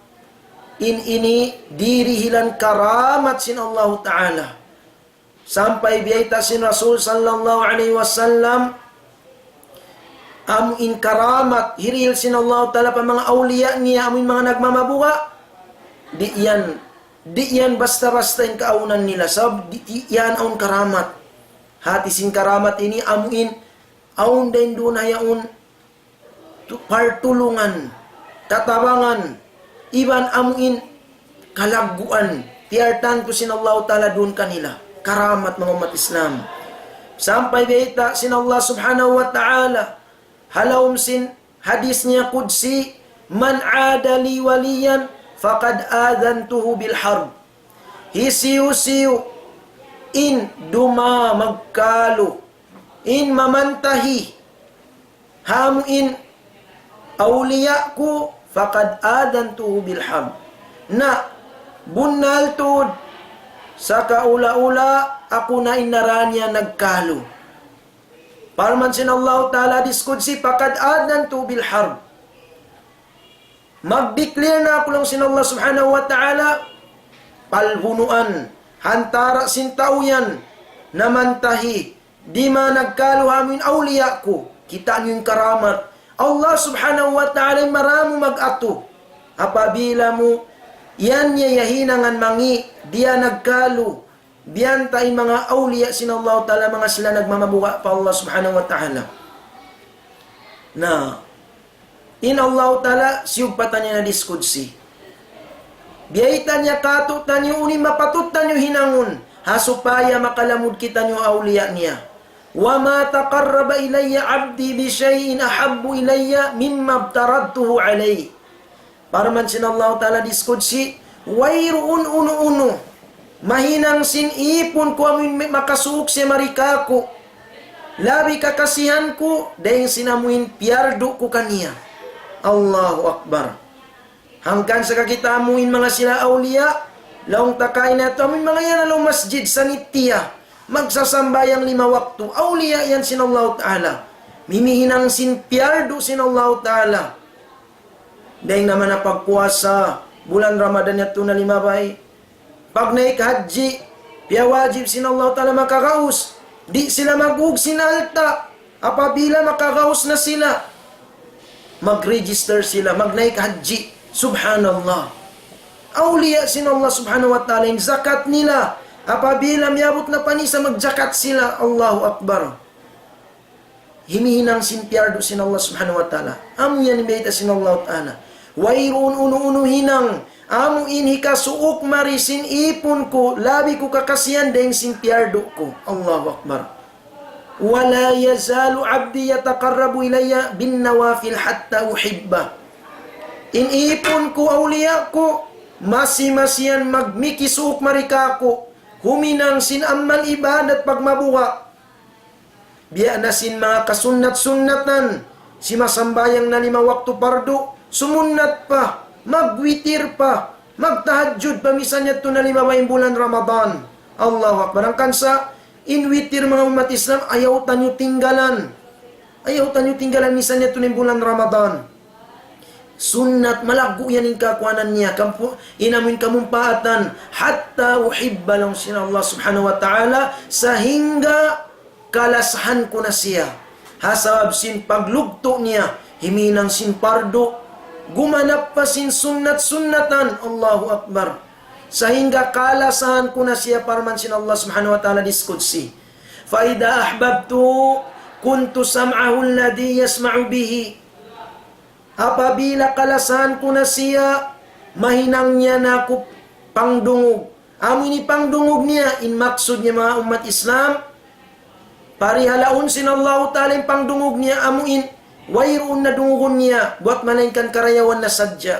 in ini dirihilan karamat sin Allah Ta'ala. Sampay biyayta' sin Rasul sallallahu alayhi wasallam, amu in karamat hirihil sin Allah Ta'ala pa manga awliya niya, amu in manga nagmamabuga', di' yan, di' yan basta-basta in kaawnan nila. Sabab di', di' yan awn karamat. Hati sin karamat ini amu in awn dayn duun ha yaun tu-, partulungan, katabangan, iban amu in kalagguan, tiyartantu sin Allahu Ta'ala duun kanila. Karamat, manga ummat Islam. Sampay biyayta' sin Allah Subhanahu wa Ta'ala, ha lawm sin hadis niya qudsi, من عادى لي وليا فقد آذنته بالحرب. Hisiyu-siyu in dumā magkalu, in mamantahi ha amu in awliya ku, فقد آذنته بالحرب. Na, bunnal tuud, sakaula-ula aku na in nara niya nagkalu. Parman sin Allah Ta'ala hadis qudsi, فقد آذنته بالحرب. Mag-declare na aku laung sin Allah Subhanahu wa Ta'ala, palbunuan, ha antara' sin tau yan, namantahi, di' ma nagkalu ha amu in awliya ku. Kita' niyu in karamat. Allah Subhanahu wa Ta'ala in maramu mag-atu. Apabila mu, yan niya yahinangan mangi', di' yan nagkalu, Biya' ta in manga awliya sin Allah Ta'ala, manga sila nagmamabuga' pa Allah Subhanahu wa Ta'ala. Na, in Allah Ta'ala, siyugpatan niya na hadith qudsi. Biyayta' niya kātu'niyu unu in mapatut taniyu hinangun, ha supaya makalamud kitaniyu awliya niya. وما تقرب إلي عبدي بشيء أحب إلي مما افترضته عليه. Parman sin Allah Ta'ala hadith qudsi, wayruun unu-unu mahinang sin īpun ku amuin makasuuk siya mari kāku', labi kakasihan ku dayn sin amuin piyardu ku kaniya. Allahu Akbar. Hangkan sa kakita' mu in manga sila awliya, laung ta kaina yadtu amuin manga yan ha lawm masjid sa nitiya, magsasambahayang lima waktu, awliya yan sin Allah Ta'ala. Mimihinang sin piyardu sin Allah Ta'ala. Dayn na mana pagpuasa bulan Ramadan yadtu na limabay. Pagnaik hajji, piyawajib sin Allah Ta'ala makagaus. Di' sila magug sin alta'. Apabila makagaus na sila, mag-register sila, magnaik hajji. Subhanallah. Awliya sin Allah Subhanahu wa Ta'ala, in zakat nila, apabila miyabut na panisa, magzakat sila. Allahu Akbar. Himihinang sin piyardu sin Allah Subhanahu wa Ta'ala. Amu yan in bayta' sin Allah Ta'ala. Wayruun unu-unu hinang, amu in hikasuuk mari sin īpun ku, labi ku kakasihan dayn sin piyardu ku. Allahu Akbar. ولا يزال عبدي يتقرب إلي بالنوافل حتى أحبه. In īpun ku, awliya ku, masi-masi yan magmikisuuk mari kāku', huminang sin amal ibadat pagmabuga'. Biya' na sin manga kasunnat-sunnatan, simasambahayang na lima waktu pardu, sumunnat pa, magwitir pa, magtahajjud pa, misan yadtu na limabay in bulan Ramadan. Allahu Akbar. Hangkan sa, in witir manga ummat Islam, ayaw taniyu tinggalan. Ayaw taniyu tinggalan, misan yadtu na in bulan Ramadan. Sunnat, malaggu' yan in kakuanan niya, kampu-, in amuin kamumpaatan, حتى أحبه, laung sin Allah Subhanahu wa Ta'ala, sahingga kalasahan ku na siya. Ha sabab sin paglugtu' niya, himinang sin pardu, gumanap pa sin sunnat-sunnatan, Allahu Akbar. Sahingga kalasahan ku na siya, parman sin Allah Subhanahu wa Ta'ala hadith qudsi. فإذا أحببته كنت سمعه الذي يسمع به. Apabila kalasahan ku na siya, mahinang niya na aku pangdungug. Amu ini pangdungug niya, in maksud niya manga ummat Islam, parihalaun sin Allahu Ta'ala in pangdungug niya, amu in wayruun na dungugun niya, buwat malaingkan karayawan na sadja.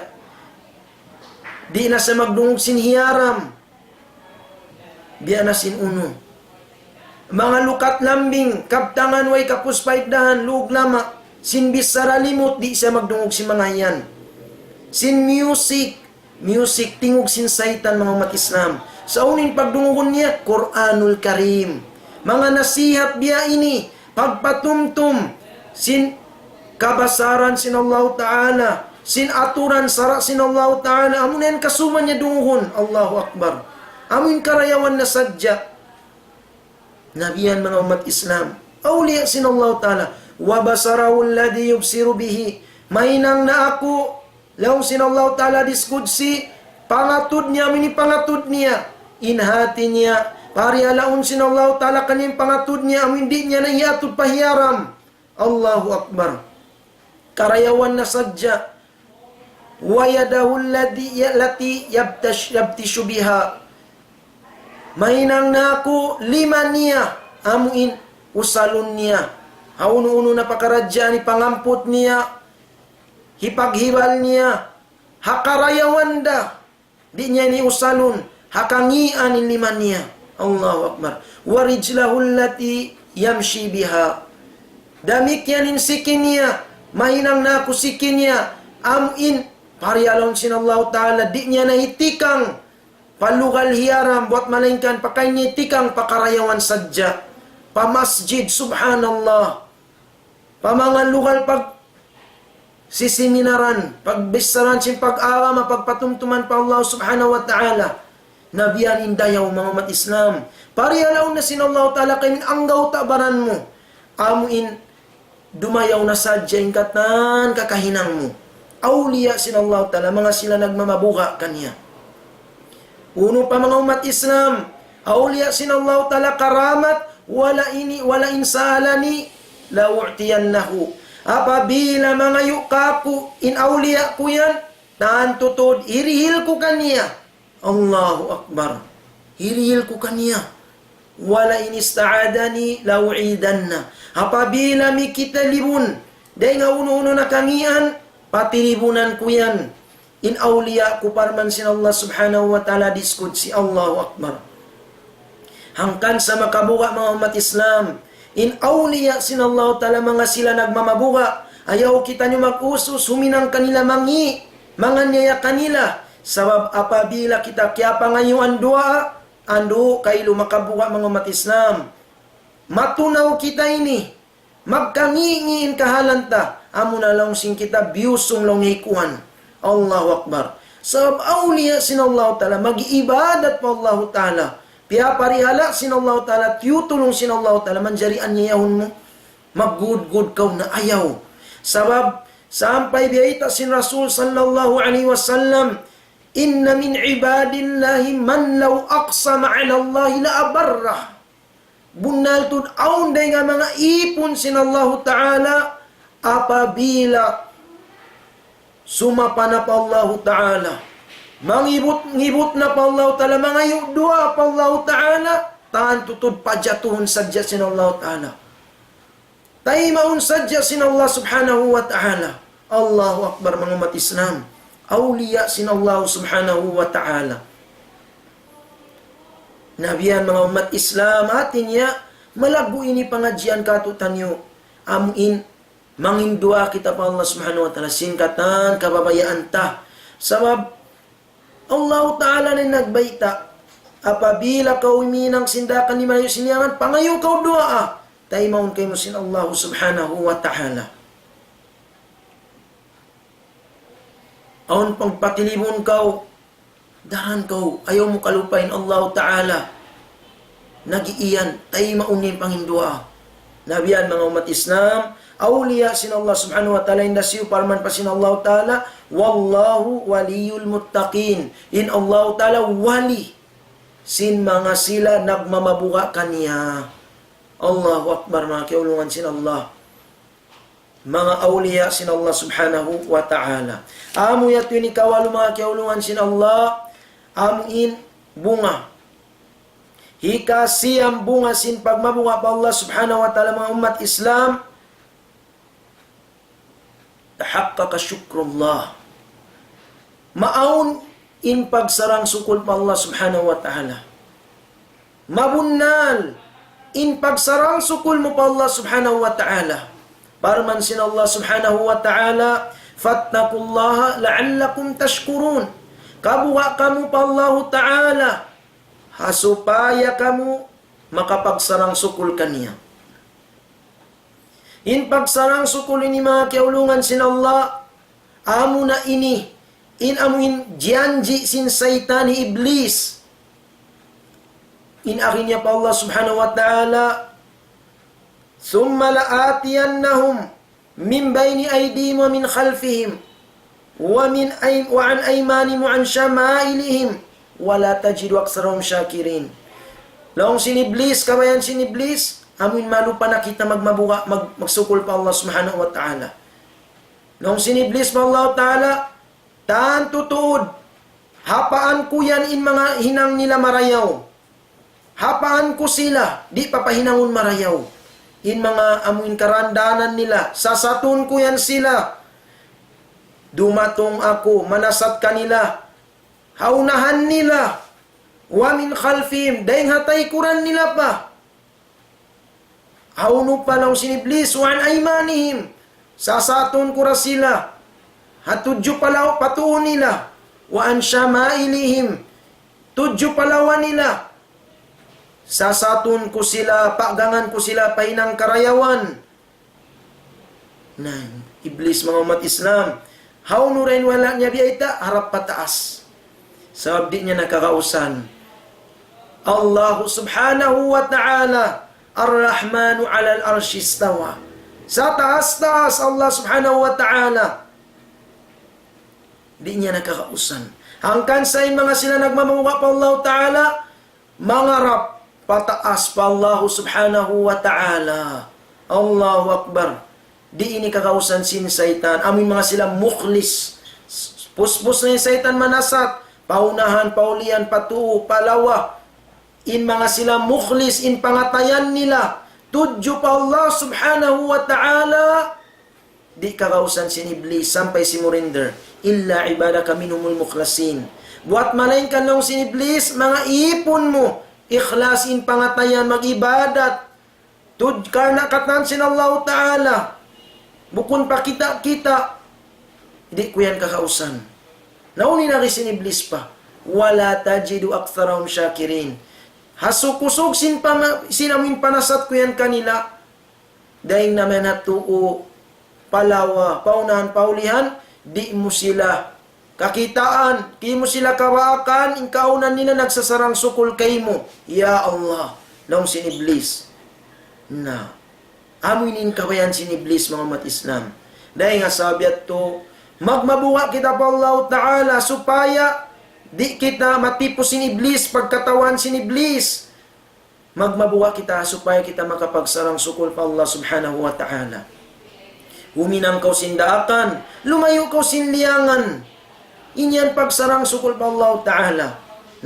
Di' na siya magdungug sin hiyaram. Biya' na sin unu. Manga lukat lambing, kabtangan way kapus paikdahan, lug lama', sin bichara limut, di' siya magdungug sin manga yan. Sin music, music, tingug sin saytan, manga ummat Islam. Sa' unu in pagdungugun niya, Qur'anul Karim. Manga nasihat biya' ini, pagpatumtum sin kabasaran sin Allahu Ta'ala, sin aturan sara' sin Allahu Ta'ala, amu na yan kasuman niya dungugun, Allahu Akbar. Amu in karayawan na sadja. Na biya' yan manga ummat Islam. Awliya sin Allahu Ta'ala. وبصره الذي يبصر به. Mahinang na aku, laung sin Allahu Ta'ala hadith qudsi, pangatud niya, amu ini pangatud niya. In hati niya, parihalaun sin Allahu Ta'ala kaniya in pangatud niya, amu in di' niya na hiyatud pa hiyaram. Allahu Akbar. Karayawan na sadja. ويده التي، التي يبتش، يبطش بها. Mahinang na aku lima niya, amu in usalun niya. Ha unu-unu na pakaradjaan, hipangamput niya, hipaghibal niya, ha karayawan da. Di' niya ini usalun, ha kangīan in lima niya. Allahu Akbar. ورجله التي يمشي بها. Damikkiyan in siki niya, mahinang na aku siki niya, amu in, parihalaun sin Allahu Ta'ala, di' niya na hitikang, pa lugal hiyaram, buwat malaingkan, pakain niya hitikang, pa karayawan sadja. Pa masjid, subhanallah. Pa manga lugal pag siseminaran, pagbissaran sin pag-agama, pagpatumtuman pa Allah Subhanahu wa Ta'ala. Na biya' yan in dayaw manga ummat Islam. Parihalaun na sin Allah Ta'ala kaymu in anggawta' baran mu. Amu in dumayaw na sadja in katan kakahinang mu. Awliya sin Allah Ta'ala, manga sila nagmamabuga' kaniya. Unu pa manga ummat Islam, Awliya sin Allahu Ta'ala karamat, ولئن، ولئن سألني لأعطينه. Apabila mangayu' kāku' in awliya ku yan, tantu tuud hirihil ku kaniya. Allahu Akbar. Hirihil ku kaniya. ولئن استعاذني لأعيذنه. Apabila mikitalibun dayn ha unu-unu na kangīan, patilibunan ku yan in awliya ku, parman sin Allah Subhanahu wa Ta'ala, hadis qudsi. Allahu Akbar. Hangkan sa makabuga', manga ummat Islam, in awliya sin Allah Ta'ala, manga sila nagmamabuga', ayaw kitaniyu mag-us-us huminang kanila mangi', manganiyaya kanila. Sabab apabila kita kiyapangayuan duwaa, andu' kailu makabuga', manga ummat Islam, matunaw kita ini, magkangi'-ngi' in kahalan ta, amuna laung sin kita biyusung laung hi kuwan. Allahu Akbar. Sabab awliya sin Allahu Ta'ala, mag-iibadat pa Allahu Ta'ala. Piyaparihala' sin Allahu Ta'ala, tiyutulung sin Allahu Ta'ala, manjari aniyayahun mu, maggudgud kaw na, ayaw. Sabab, sampay biyayta' sin Rasul sallallahu alayhi wasallam, إن من عباد الله من لو أقسم على الله لأبره. Bunnal tuud awn dayn ha manga īpun sin Allahu Ta'ala, apabila sumapa na pa Allahu Ta'ala, mangibut-ngibut na pa Allahu Ta'ala, mangayu' duwaa pa Allahu Ta'ala, tantu tuud pajatuhun sadja sin Allahu Ta'ala. Taymaun sadja sin Allah Subhanahu wa Ta'ala. Allahu Akbar, manga ummat Islam. Awliya sin Allah Subhanahu wa Ta'ala. Na biya' yan, manga ummat Islam, hāti niya, malaggu' ini pangadjian kātu'niyu. Amu in, mangin duwaa kita pa Allah Subhanahu wa Ta'ala, sin katan kabayaan ta. Sabab, Allahu Ta'ala na in nagbayta', apabila kaw huminang sin daakan di' marayaw sin iyangan, pangayu' kaw duwaa, taymaun kaymu sin Allahu Subhanahu wa Ta'ala. Awn pagpatilibun kaw, daran kaw, ayaw mu kalupahi in Allahu Ta'ala. Nag-iiyan, taymaun niya in pangin duwaa. Na biya' yan, manga ummat Islam, awliya sin Allah Subhanahu wa Ta'ala, in hisiyu, parman pa sin Allahu Ta'ala, والله ولي المتقين. In Allahu Ta'ala wali sin manga sila nagmamabuga' kaniya. Allahu Akbar, manga kiyaulungan sin Allah. Manga awliya sin Allah Subhanahu wa Ta'ala. Amu yadtu in hikawalu, manga kiyaulungan sin Allah, amu in bunga. Hikasiyam bunga sin pagmabuga' pa Allah Subhanahu wa Ta'ala, manga ummat Islam, تحقق شكر الله. Maawn in pagsarang-sukul pa Allah Subhanahu wa Ta'ala. Mabunnal in pagsarang-sukul mu pa Allah Subhanahu wa Ta'ala. Parman sin Allah Subhanahu wa Ta'ala, فاتقوا الله لعلكم تشكرون. Kabuga' kamu pa Allahu Ta'ala, ha supaya kamu makapagsarang-sukul kaniya. In pagsarang-sukul ini, manga kiyaulungan sin Allah, amuna ini, in amu in janji' sin saytan hi Iblis. In agi niya pa Allah Subhanahu wa Ta'ala, ثم لآتينهم من بين أيديهم ومن خلفهم ومن أي-، وعن أيمانهم وعن شمائلهم ولا تجد أكثرهم شاكرين. Laung sin Iblis, kabayaan sin Iblis, amu in malupa na kita magmabuga', mag-, magsukul pa Allah Subhanahu wa Ta'ala. Laung sin Iblis pa Allah Ta'ala, tantu tuud, hapaan ku yan in manga hinang nila marayaw. Hapaan ku sila, di' papahinangun marayaw. In manga amu in karandanan nila, sasatun ku yan sila. Dumatung aku, manasat kanila. Ha unahan nila. ومن خلفهم, dayng ha taykuran nila pa. Hawnu pa laung sin Iblis, وعن أيمانهم, sasatun ku ra sila. Ha tudju pa law-, pa tuu nila. وعن شمائلهم, tudju pa lawa nila. Sasatun ku sila, pagangan ku sila pa hinang karayawan. Na, Iblis, manga ummat Islam. Hawnu ra in wala' niya biyayta', harap pa taas. Sabab di' niya na kagausan. Allah Subhanahu wa Ta'ala, الرحمن على العرش استوى. Sa taas-taas Allah Subhanahu wa Ta'ala. Di' niya na kagausan. Hangkan sa in manga sila nagmamabuga' pa Allah Ta'ala, mangarap pataas pa Allah subhanahu wa ta'ala. Allahu Akbar. Di' ini kagausan sin saytan. Amu in manga sila mukhlis. Puspus na in saytan manasat. Paunahan, paulihan, patuu, palawa. In manga sila mukhlis, in pangatayan nila tudju pa Allah subhanahu wa ta'ala, di' kagausan sin Iblis sampay simurender. إلا عبادك منهم المخلصين. Buwat malaingkan laung sin Iblis, manga ipun mu, ikhlas in pangatayan, mag-ibadat. Tud-, karna' katan sin Allahu Ta'ala. Bukun pa kita-kita. Di' ku yan kagausan. Laung niya na sin Iblis pa. ولا تجد أكثرهم شاكرين. Ha sug-kusug sin panga-, sin amu in panasat ku yan kanila. Dayn na man ha tuu, palawa, paunahan, paulihan, di' mu sila kakitaan, di' mu sila kabaakan, in kaunan nila nagsasarang sukul kaymu. Ya Allah, laung sin Iblis. Na, amu ini in kabayaan sin Iblis, manga ummat Islam. Dayn ha sabab yadtu, magmabuga' kita pa Allah Ta'ala supaya di' kita matipu sin Iblis, pagkatauhan sin Iblis. Magmabuga' kita supaya kita makapagsarang sukul pa Allah subhanahu wa ta'ala. Huminang kaw sin daakan, lumayu' kaw sin liyangan. In yan pagsarang sukul pa Allah Ta'ala.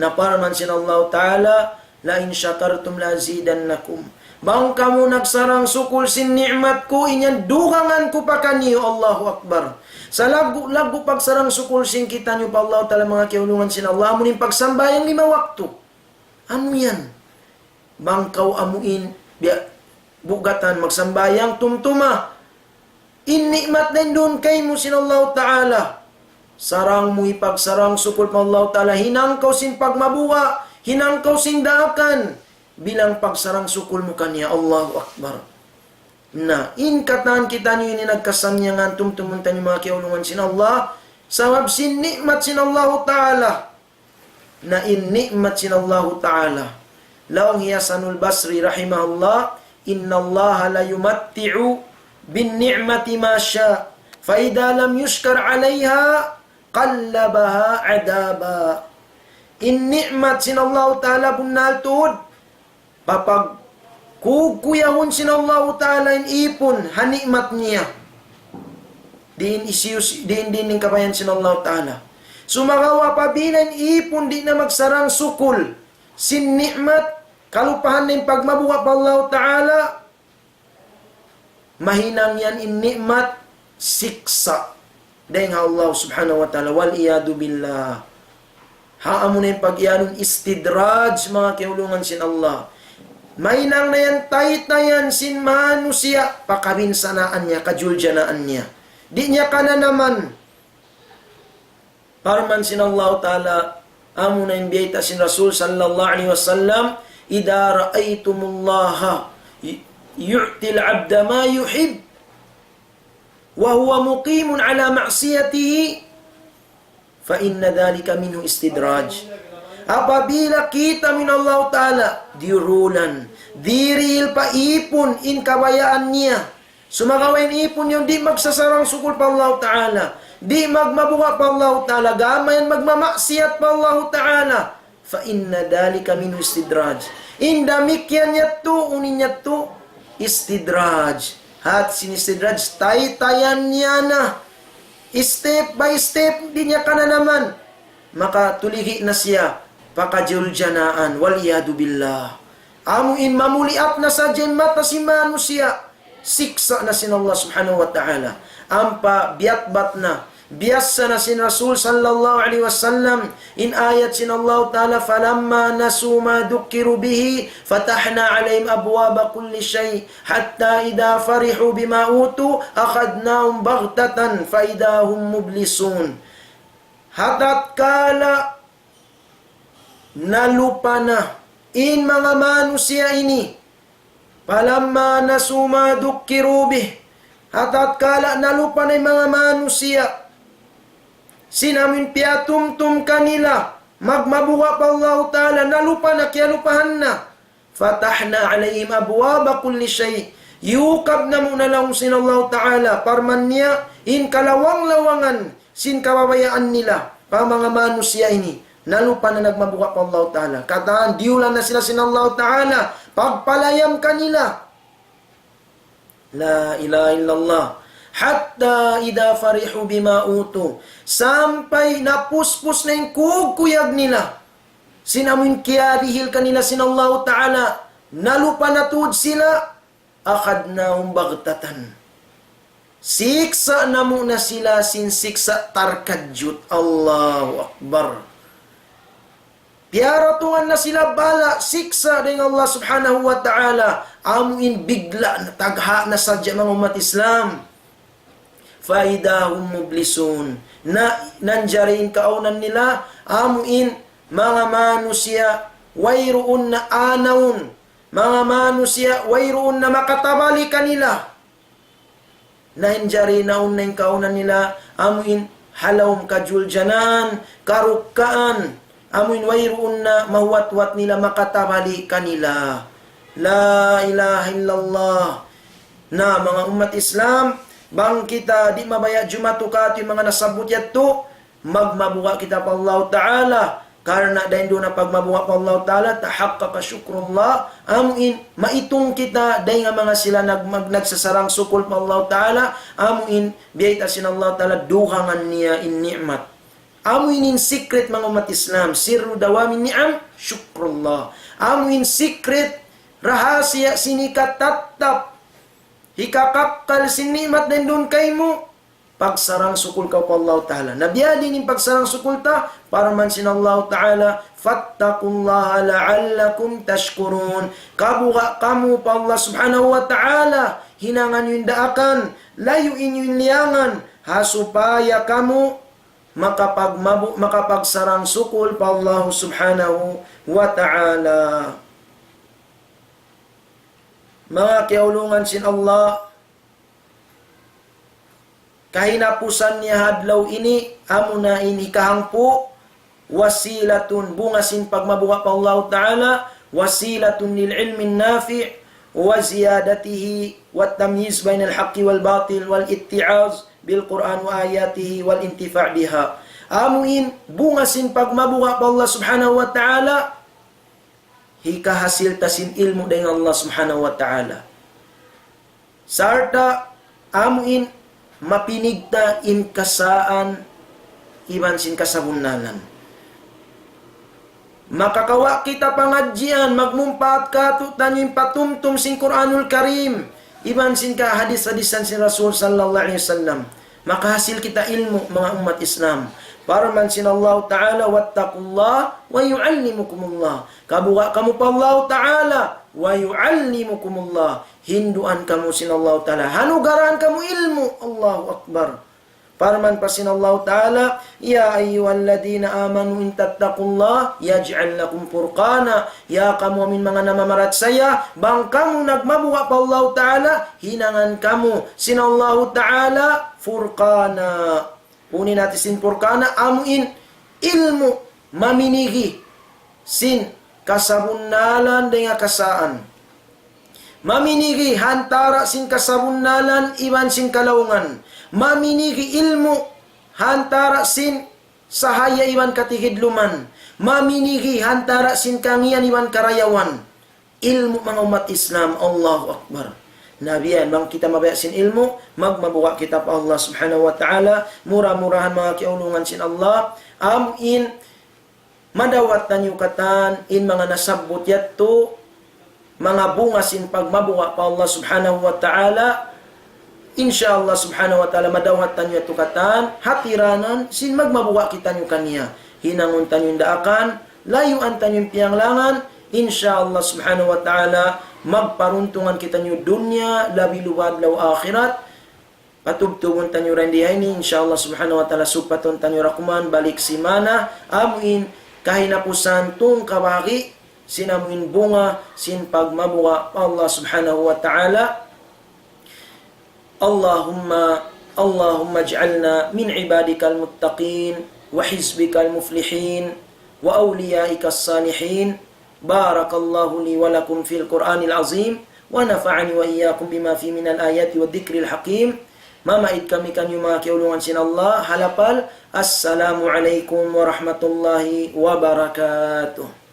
Na parman sin Allah Ta'ala, لئن شكرتم لأزيدنكم. Bang kamu nagsarang sukul sin ni'mat ku, in yan dugangan ku pa kaniyu, Allahu Akbar. Sa laggu'-laggu' pagsarang sukul sin kitaniyu pa Allah Ta'ala, manga kiyaulungan sin Allah, amu in pagsambahayang lima waktu. Amu yan. Bang kaw amuin, biya' bugatan magsambahayang tumtuma. In ni'mat na in duun kaymu sin Allahu Ta'ala. Sarang mu hipagsarang sukul pa Allahu Ta'ala, hinang kaw sin pagmabuga', hinang kaw sin daakan, bilang pagsarang sukul mu kaniya. Allahu Akbar. Na, in katan kitaniyu ini nagkasannyangan, tumtumun taniyu manga kiyaulungan sin Allah, sabab sin ni'mat sin Allahu Ta'ala. Na in ni'mat sin Allahu Ta'ala. Laung hi Hasanul Basri rahimahullah, إن الله ليمتع بالنعمة من شاء، فإذا لم يشكر عليها قلبها عذابا. In ni'mat sin Allahu Ta'ala bunnal tuud, papagkukuyahun sin Allahu Ta'ala in ipun ha ni'mat niya. Diin isiyus, diin, diin in kabayaan sin Allahu Ta'ala. Sumagawa' apabila in ipun di' na magsarang sukul sin ni'mat, kalupahan na in pagmabuga' pa Allahu Ta'ala, mahinang yan in ni'mat siksa' dayn ha Allah subhanahu wa ta'ala. والعياذ بالله. Ha, amu na in pag-iyanun istidraj, manga kiyaulungan sin Allah. Mahinang na yan taytayan sin manusiya', pa kabinsanaan niya, kajuljanaan niya. Di' niya kananaman. Parman sin Allah Ta'ala, amu na in biyayta' sin Rasul sallallahu alayhi wasallam, إذا رأيتم الله يعطي العبد ما يحب وهو مقيم على معصيته فإن ذلك منه استدراج. Apabila kita' mu in Allah Ta'ala, diyurulan, dirihil pa ipun in kabayaan niya. Sumagawa' in ipun yan di' magsasarang sukul pa Allah Ta'ala, di' magmabuga' pa Allah Ta'ala, gam yan magmamaksiyat pa Allah Ta'ala. فإن ذلك منه استدراج. In damikkiyan yadtu, unu in yadtu, istidraj. Hāti sin istidraj, taytayan niya na. Step by step, di' niya kananaman. Makatuligi' na siya pa kajuljanaan. والعياذ بالله. Amu in mamuliat na sadja in mata sin manusiya'. Siksa' na sin Allah subhanahu wa ta'ala. Ampa biyatbat na, biyassa na sin Rasul sallallahu alayhi wasallam in ayat sin Allah ta'ala, فلما نسوا ما ذكروا به فتحنا عليهم أبواب كل شيء حتى إذا فرحوا بما أوتوا أخذناهم بغتة فإذا هم مبلسون. Ha tatkala nalupa na in manga manusiya' ini, فلما نسوا ما ذكروا به, ha tatkala nalupa na in manga manusiya' sin amu in piyatumtum kanila, magmabuga' pa Allahu Ta'ala, nalupa na, kiyalupahan na. فتحنا عليهم أبواب كل شيء. Iyukab namu' na laung sin Allahu Ta'ala, parman niya, in kalawang-lawangan sin kabayaan nila pa manga manusiya' ini. Nalupa na nagmabuga' pa Allahu Ta'ala. Katan, diyulan na sila sin Allahu Ta'ala. Pagpalayam kanila. La ilaha illallah. Hatta idha farihu bima utu. Sampay napuspus na in kugkuyag nila. Sin amuin kiyarihil kanila sin Allahu Ta'ala. Nalupa na tuud sila. Akhadnahum baghtatan. Siksa' namu' na sila sin siksa' tarkadjut. Allahu Akbar. Piyaratungan na sila bala', siksa' dayn Allah Subhanahu wa Ta'ala. Amuin bigla' na, tagha' na sadja, manga ummat Islam. Fa idha hum mublisun. Na, nanjari in kaawnan nila, amuin manga manusiya' wayruun na anawun. Manga manusiya' wayruun na makatabali kanila. Na in jari naun na in kaawnan nila, amuin ha lawm kajuljanan, karukkaan, amuin wayruun na mahuwat-huwat nila makatabali kanila. La ilaha illallah. Na, manga ummat Islam, bang kita di' mabaya' jumatu katu' in manga nasabbut yadtu, magmabuga' kita pa Allahu Ta'ala. Karna' dayn duun na pagmabuga' pa Allahu Ta'ala, tahaqqaqa shukrullah, amuin maitung kita dayn ha manga sila nag-, mag-, nagsasarang sukul pa Allahu Ta'ala, amuin biyayta' sin Allahu Ta'ala, dugangan niya in ni'mat. Amuin in secret, manga ummat Islam, sirru dawami ni'am, shukrullah. Amuin secret, rahasiya sin hikatattap, hikakakkal sin ni'mat dayn duun kaymu, pagsarang sukul kaw pa Allahu Ta'ala. Na biya' diin in pagsarang sukul ta, parman sin Allahu Ta'ala, فاتقوا الله لعلكم تشكرون. Kabuga' kamu pa Allah Subhanahu wa Ta'ala, hinangan niyu in daakan, layu' niyu in liyangan, ha supaya kamu makapagmabu-, makapagsarang sukul pa Allah Subhanahu wa Ta'ala. Manga kiyaulungan sin Allah, kahinapusan niya ha adlaw ini, amuna in hikahangpu', wasilatun, bunga sin pagmabuga' pa Allahu Ta'ala, wasilatun lil ilmin nafi', wa ziyadatihi, wa tamyiz bainal haqqi wal batil, wal itti'az bil Qur'an wa ayatihi, wal intifa' biha. Amuin, bunga sin pagmabuga' pa Allah Subhanahu wa Ta'ala, hikahasil ta sin ilmu' dayn Allah Subhanahu wa Ta'ala. Sarta' amuin mapinig ta in kasaan iban sin kasabunnalan. Makakawa' kita pangadjian, magmumpaat katu'taniyu in patumtum sin Qur'anul Karim, iban sin kahadis-hadisan sin Rasul sallallahu alayhi wasallam. Makahasil kita ilmu', manga ummat Islam. Parman sin Allahu Ta'ala, واتقوا الله ويعلمكم الله. Kabuga' kamu pa Allahu Ta'ala, ويعلمكم الله. Hinduan kamu sin Allahu Ta'ala. Hanugarahan kamu ilmu'. Allahu Akbar. Parman pa sin Allahu Ta'ala, يا أيها الذين آمنوا إن تتقوا الله يجعل لكم فرقانا. Ya kamu amuin manga namamarachaya, bang kamu nagmabuga' pa Allahu Ta'ala, hinangan kamu sin Allahu Ta'ala furqana. Unu in hati sin furqana, amuin ilmu' maminigi sin kasabunnalan dayn ha kasaan. Maminigi ha antara' sin kasabunnalan iban sin kalaungan. Maminigi ilmu' ha antara' sin sahaya iban katigidluman. Maminigi ha antara' sin kangian iban karayawan. Ilmu', manga ummat Islam, Allahu Akbar. Na biya' yan, bang kita mabaya' sin ilmu', magmabuga' kita pa Allah Subhanahu wa Ta'ala, mura-murahan manga kiyaulungan sin Allah, amuin madawhat taniyu katan in manga nasabbut yadtu, manga bunga sin pagmabuga' pa Allah Subhanahu wa Ta'ala, in sha Allah Subhanahu wa Ta'ala, madawhat taniyu yadtu katan, hatiranan sin magmabuga' kitaniyu kaniya. Hinangun taniyu in daakan, layuan taniyu in piyanglangan, in sha Allah Subhanahu wa Ta'ala, magparuntungan kitaniyu dunya, labi luba adlaw akhirat, patubtubun taniyu dayn di ha ini, in sha Allah Subhanahu wa Ta'ala, sugpatun taniyu dakuman, balik simana, amuin kahinapusan tung kabahagi', sin amuin bunga, sin pagmabuga' pa Allah Subhanahu wa Ta'ala, اللهم، اللهم اجعلنا من عبادك المتقين وحزبك المفلحين وأوليائك الصالحين. بارك الله لي ولكم في القرآن العظيم، ونفعني وإياكم بما فيه من الآيات والذكر الحكيم. Mamaid kami kaniyu manga kiyaulungan sin Allah, ha lapal, Assalamu alaykum warahmatullahi wabarakatuh.